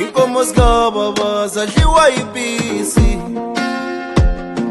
Inkomo zikababa zadliwa yipisi.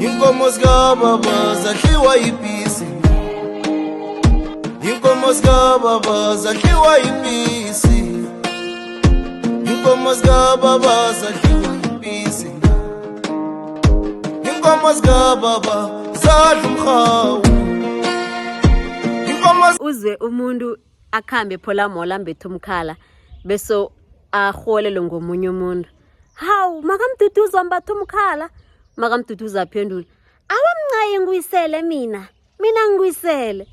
Inkomo zikababa zadliwa yipisi. Inkomo zikababa zadliwa yipisi. Inkomo zikababa zadliwa yipisi. Inkomo zikababa zadla umrhawu. Inkomo Uzwe umuntu akhambe phola mola ambethe umkhala bese arholelwe ngomunye umuntu. Hawu, makamduduza mbatha umkhala. Makamduduza aphendule, awamncayi ngiyisele mina, mina ngiyisele.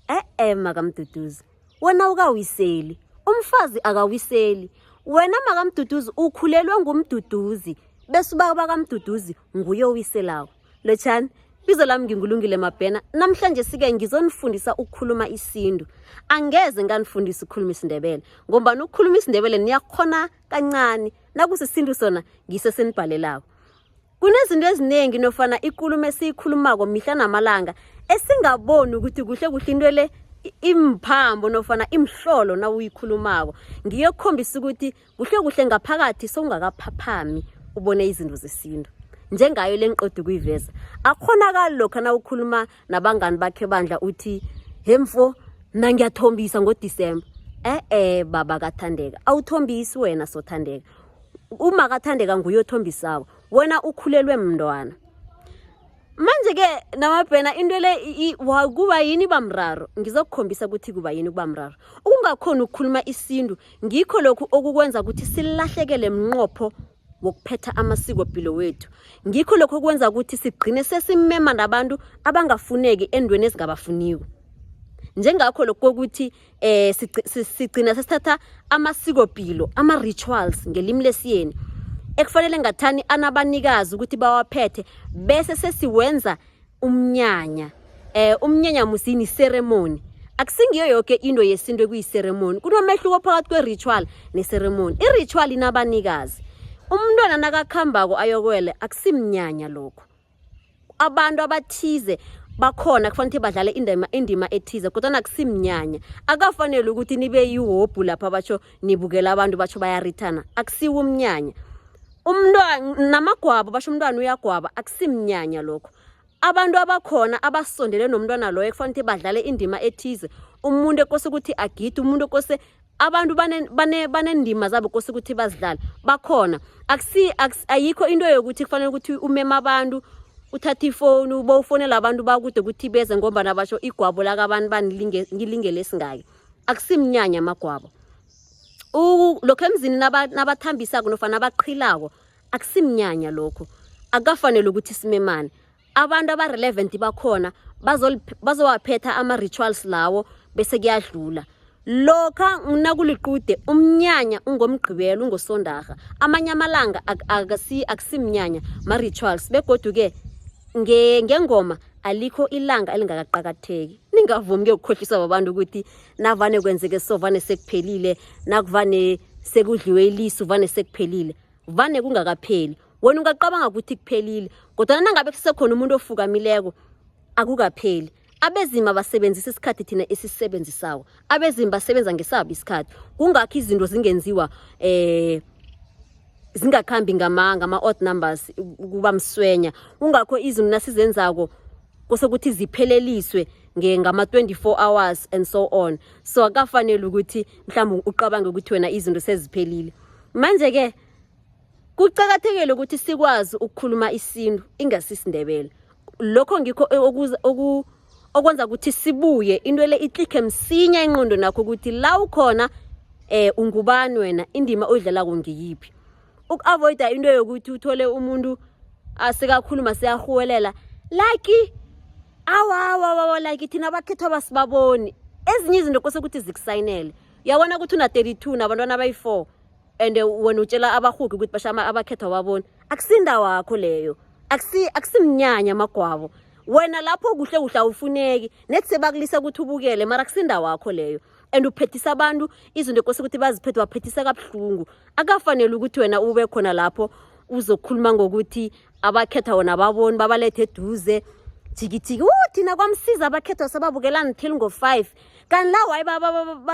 E-e makamduduza, wena ukawiseli, umfazi akawiseli. Wena makamduduzi ukhulelwe ngumduduzi, bese ubaba kamduduzi nguye owiselako. Lotshani, bizo lami nginguLungile Mabhena. Namhlanje sike ngizonifundisa ukukhuluma isintu. Angeze nganifundisa ukukhuluma isiNdebele, ngombana ukukhuluma isiNdebele niyakhona kancane. Nakusisintu sona ngiso esinibhalelako. Kunezinto eziningi nofana ikulumo esiyikhulumako mihla namalanga esingaboni ukuthi kuhle kuhle into le imphambo nofana imhlolo nawuyikhulumako. Ngiyo ekukhombisa ukuthi kuhle kuhle ngaphakathi sowungakaphaphami ubone izinto zesintu njengayo le ngiqeda ukuyiveza. Akukhonakali lokha nawukhuluma nabangani bakhe bandla uthi he mfo mna ngiyathombisa ngoDisemba. E-e baba kaThandeka, awuthombisi wena soThandeka. Uma kaThandeka nguye othombisako, wena ukhulelwe mntwana. Manje-ke namabhena into le kuba yini bamraro? Ngizokukhombisa ukuthi kuba yini kuba mraro. Ukungakhoni ukukhuluma isintu ngikho lokhu okukwenza ukuthi silahlekele mnqopho wokuphetha amasikopilo wethu. Ngikho lokho okwenza ukuthi sigcine sesimema nabantu abangafuneki endweni ezingabafuniko. Njengakho lokhu kokuthi eh sigcina sesithatha amasikopilo, ama-rituals ngelimi lesiyeni ekufanele ngathani anabanikazi ukuthi bawaphethe bese sesiwenza umnyanya. Umnyanya musini ceremony. Akusingiyo yoke into yesintu ekuyi-ceremony. Kunomehluko phakathi kwe-ritual ne-ceremony. I-ritual inabanikazi. Umntwana nakakhambako ayokwele akusimnyanya lokho. Abantu abathize bakhona kufanele ukuthi badlale indima ethize, kodwa akusimnyanya. Akafanele ukuthi nibe yihobhu lapha batsho nibukela abantu batsho bayarithana. Akusiwo umnyanya. Umntwana namagwabo basho umntwana uyagwaba, akusimnyanya lokho. Abantu abakhona abasondele nomntwana loyo kufanele ukuthi badlale indima ethize. Umuntu ekose ukuthi agide, umuntu ekose abantu banendima zabo kose ukuthi bazidlale bakhona. Ayikho into yokuthi kufanele ukuthi umema abantu uthathe ifoni bowufonela abantu bakude ukuthi beze ngombana basho igwabo lakabantu bani ngilingele esingaki. Akusimnyanya amagwabo. Lokho emzini nabathambisako nofana abaqhilako akusimnyanya lokho. Akukafanele ukuthi simemane. Abantu aba-relevant bakhona bazowaphetha ama-rituals lawo bese kuyadlula. Lokha nakuliqude umnyanya ungomgqibelo ungosondarha. Amanye amalanga akusimnyanya ma-rituals begodu-ke ngengoma alikho ilanga elingakaqakatheki. Ningavumi ke ukukhohliswa babantu ukuthi navane kwenzeke so vane sekuphelile, nakuvane sekudliwe ilisu vane sekuphelile. Vane kungakapheli. Wena ungacabanga ukuthi kuphelile, kodwa nangabe kusekhona umuntu ofukamileko akukapheli. Abezima basebenzisa isikhathi thina esisebenzisako. Abezima basebenza ngesabo isikhathi. Kungakho izinto zingenziwa zingakhambi ngama odd numbers kuba mswenya. Kungakho izinto nasizenzako kose ukuthi zipheleliswe ngama 24 hours and so on. So akafanele ukuthi mhlawumbe ucabange ukuthi wena izinto seziphelile. Manje ke kuqakathekile ukuthi sikwazi ukukhuluma isintu ingasi isiNdebele. Lokho ngikho okwenza ukuthi sibuye into le iklikhe msinya ingqondo nakho ukuthi la ukhona ungubani wena, indima oyidlalako ngiyiphi. Uku-avoida into yokuthi uthole umuntu asekakhuluma seyahuwelela like awa awa awa like thina abakhethwa basibaboni. Ezinye izinto kose ukuthi zikusayinele. Uyabona ukuthi una 32 nabantwana abayi-4 and wena utshela abahugi ukuthi basho abakhethwa baboni. Akusindawo yakho leyo. Akusimnyanya amagwabo. Wena lapho kuhle kuhle awufuneki. Nethi sebakulisa ukuthi ubukele mara akusindawo yakho leyo. And uphethisa abantu izinto ekose ukuthi baziphethe waphethisa kabuhlungu. Akafanele ukuthi wena ube khona lapho uzokhuluma ngokuthi abakhetha wona baboni babalethe eduze. Jikijiki, thina kwamsiza abakhethwa sababukela until ngo-5. Kanti la wayi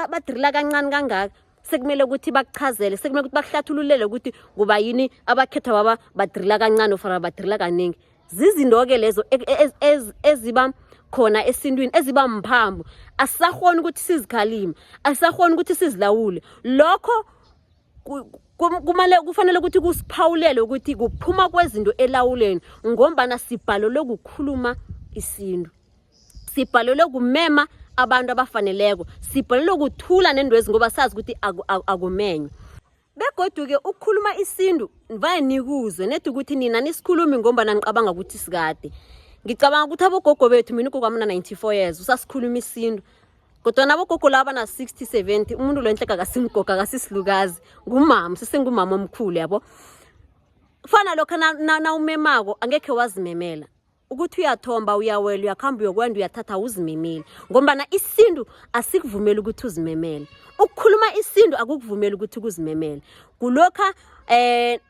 badrilla kancane kangaka. Sekumele ukuthi bakuchazele, sekumele ukuthi bakuhlathululele ukuthi kuba yini abakhethwa baba badrila kancane ofana badrila kaningi. Zizinto-ke lezo e, e, e, eziba khona esintwini eziba mphambo. Asisakhoni ukuthi sizikhalime, asisakhoni ukuthi sizilawule. Lokho kumele kufanele ukuthi kusiphawulele ukuthi kuphuma kwezinto elawuleni ngombana sibhalelwe kukhuluma isintu. Sibhalelwe kumema abantu abafaneleko, sibhalelwe kuthula nendwezi ngoba sazi ukuthi akumenywa. Begodu-ke ukukhuluma isintu vane nikuzwe nedi ukuthi nina nisikhulumi ngombana nicabanga ukuthi sikade. Ngicabanga ukuthi abogogo bethu, mina ugogo wami una-94 years usasikhuluma isintu, kodwa abogogo laba na-60 70 umuntu lo enhleka akasimgogo, akasisilukazi, ngumama, sesengumama omkhulu yabo. Kufana lokha nawumemako angekhe wazimemela ukuthi uyathomba, uyawela, uyakhamba, uyokwenda, uyathatha, uzimemeli ngombana isintu asikuvumeli ukuthi uzimemele. Ukukhuluma isintu akukuvumeli ukuthi kuzimemele. Kulokha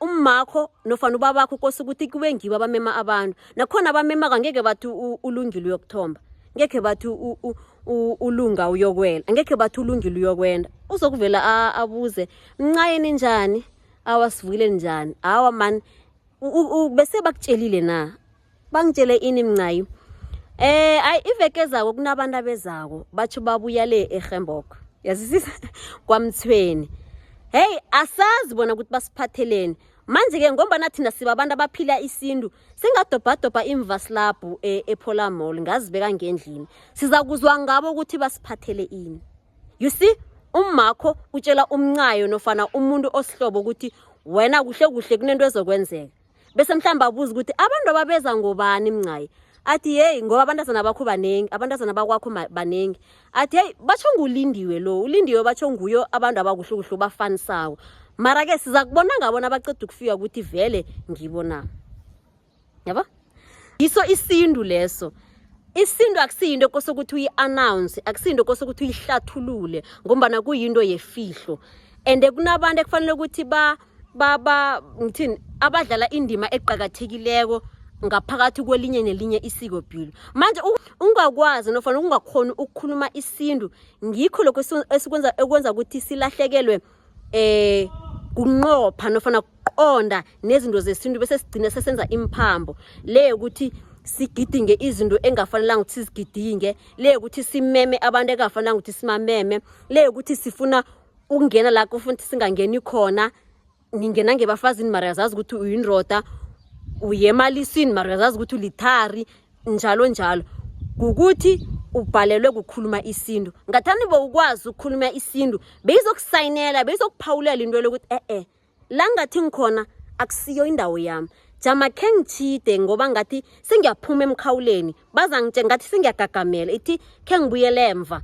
ummakho nofana ubabakho kose ukuthi kube ngibo abamema abantu, nakhona abamemako angeke bathi ulungile uyokuthomba, ngekhe bathi ulunga uyokwela, angekhe bathi ulungile uyokwenda. Uzokuvela abuze, mncayeni njani, awa sivukile njani, awa man bese bakutshelile na? Bangitshele ini mncayi? Ayi iveke ezako kunabantu abezako batsho babuya le eRhembok, yazisisa kwaMthweni. Hey, asazi bona ukuthi basiphatheleni manje-ke ngombana thina sibabantu abaphila isintu, singadobhadobha imvasilabhu ePhola Mall ngazibeka ngendlini, sizakuzwa ngabo ukuthi basiphathele ini. You see, ummakho utshela umncayo nofana umuntu osihlobo ukuthi wena kuhle kuhle kunento ezokwenzeka, bese mhlawumbe abuza ukuthi abantu ababeza ngobani mncayi, athi heyi ngoba abantazana bakho baningi, abantazana bakwakho baningi, athi heyi batsho ngulindiwe lo, ulindiwe batsho nguyo abantu abakuhle kuhle ubafanisako. Mara-ke siza kubona ngabona abaceda ukufika ukuthi vele ngibo na, yabo? Yiso isintu leso. Isintu akusiyinto ekose ukuthi uyi-announce, akusiyinto ekose ukuthi uyihlathulule ngombana kuyinto yefihlo. And kunabantu ekufanele ukuthi ba ba ba ngithini abadlala indima eqakathekileko ngaphakathi kwelinye nelinye isikopilo. Manje ungakwazi nofana ungakhoni ukukhuluma isintu, ngikho lokho esikwenza ekwenza ukuthi silahlekelwe kunqopha nofana kuqonda nezinto zesintu, bese sigcine sesenza imphambo le ukuthi sigidinge izinto engafanelanga ukuthi sizigidinge, le ukuthi simeme abantu engafanelanga ukuthi simameme, le ukuthi sifuna ukungena la kufuna ukuthi singangeni khona. Ningena ngebafazini mara uyazazi ukuthi uyindoda, uye emalisini mara uyazazi ukuthi ulithari, njalo njalo. Kukuthi ubhalelwe kukhuluma isintu. Ngathani bowukwazi ukukhuluma isintu, beyizokusayinela, beyizokuphawulela into lokuthi e-e la ngathi ngikhona akusiyo indawo yami, jama khe ngitjhide ngoba ngathi sengiyaphuma emkhawuleni, bazangitshe ngathi sengiyagagamela, ithi khe ngibuyele emva,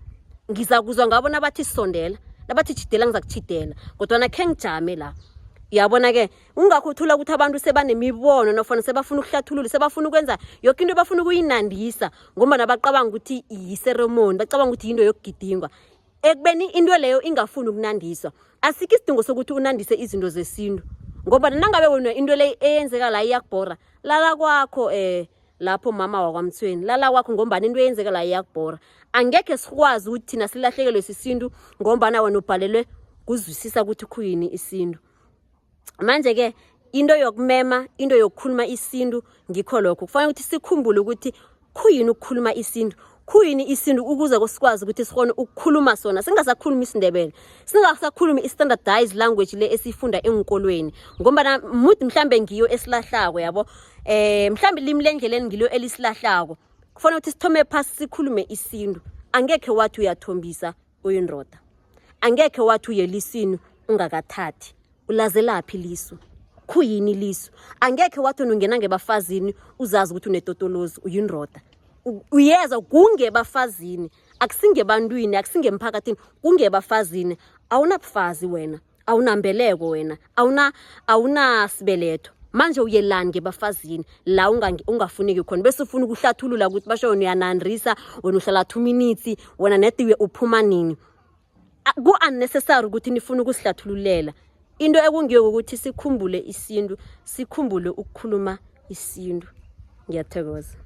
ngizakuzwa ngabo nabathi sondela, nabathi tjhidela ngizakutjhidela, kodwana khe ngijame la. Uyabona-ke, ungakho uthola ukuthi abantu sebanemibono nofana sebafuna ukuhlathulula, sebafuna ukwenza yoke into, bafuna ukuyinandisa ngombana bacabanga ukuthi yiseremoni, bacabanga ukuthi yinto yokugidingwa, ekubeni into leyo ingafuni ukunandiswa. Asikho isidingo sokuthi unandise izinto zesintu ngoba nangabe wena into le eyenzeka la iyakubhora, lala kwakho lapho mama wakwaMthweni, lala kwakho ngombana into eyenzeka la iyakubhora. Angekhe sikwazi ukuthi thina silahlekelwe sisintu ngombana wena ubhalelwe kuzwisisa ukuthi khuyini isintu. Manje-ke into yokumema, into yokukhuluma isintu, ngikho lokho kufanele ukuthi sikhumbule ukuthi khuyini ukukhuluma isintu, khuyini isintu, ukuze sikwazi ukuthi sikhone ukukhuluma sona, singasakhulumi isiNdebele, singasakhulumi i-standardized language le esiyifunda enkolweni, ngombana muthi mhlambe ngiyo esilahlako, yabo. Mhlambe ilimi lendleleni ngilo elisilahlako. Kufanele ukuthi sithome phasi sikhulume isintu. Angekhe wathi uyathombisa uyindoda, angekhe wathi uyelisini ungakathathi, ulazelaphi lisu, khuyini lisu? Angekhe wathi ungena ngebafazini uzazi ukuthi unetotolozi, uyindoda, uyeza kungebafazini, akusingebantwini, akusingemphakathini, kungebafazini. Awunabufazi wena, awunambeleko wena, awunasibeletho, manje uyelani ngebafazini la ungafuneki khona, bese ufuna ukuhlathulula ukuthi basho wena uyanandisa, wena uhlala 2 minutes, wena nediwe uphuma nini. Ku-unnecessary ukuthi nifune ukusihlathululela. Into ekungiyo ukuthi sikhumbule isintu, sikhumbule ukukhuluma isintu. Ngiyathokoza.